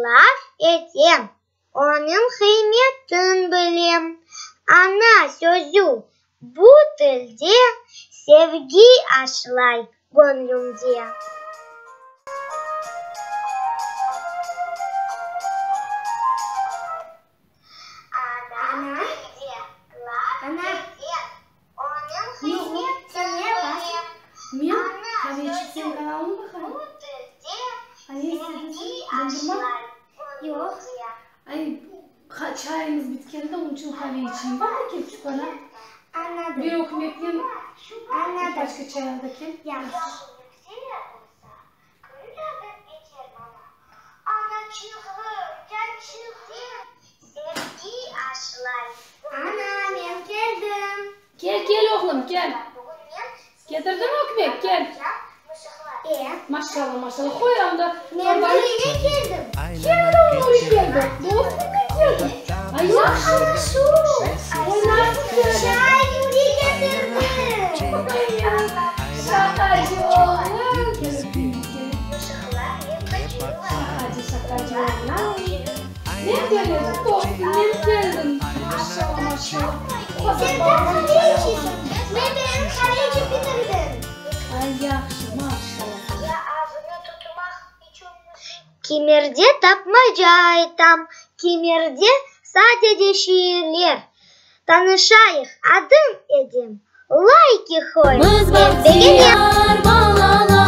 Laf etem, onıñ qıymetin bilem. Ana sözü bu tilde sevgi aşlay göñlümde. Ana, ana, ne o, sen ne yapasıñ? Men qave içip seniñ kanalıñnı baqayım. A ne istediñ sen? Dondurma? Yoq. Ay, çayımız bitken de, onıñ içün qave içeyim. Bar da kel, küçük ana. Anladım. Bir ökmeknen Anladım. bir paçka çay al da kel. Yahşı. Ana, men keldim. Kel, kel, oğlum, kel. Ketirdiñmi ökmek? Kel. E. Maşallah, maşallah. Qoy anda Men torbanı. Nuriynen keldim. Kene de Nuri keldi. Dostıñnen keldiñ. Ay, yahşı. Ana şu. Oynarsıñ beraber. Çay Nuri ketirdi. Şaqacı oğlum. Kel öpeyim, kel. Şaqacı, şaqacı oğlum. Ne söyledin, dostum, men keldim. Maşallah, maşallah. Sen tam qave içesiñ. Men benim qave içip bitirdim. Ay, yahşı, maşallah. Kimerde tapmaca aytam, kimerde sadece şiirler. Tanışayıq, adım Edem, layki qoy, Biz men begenem. bahtiyar balalar.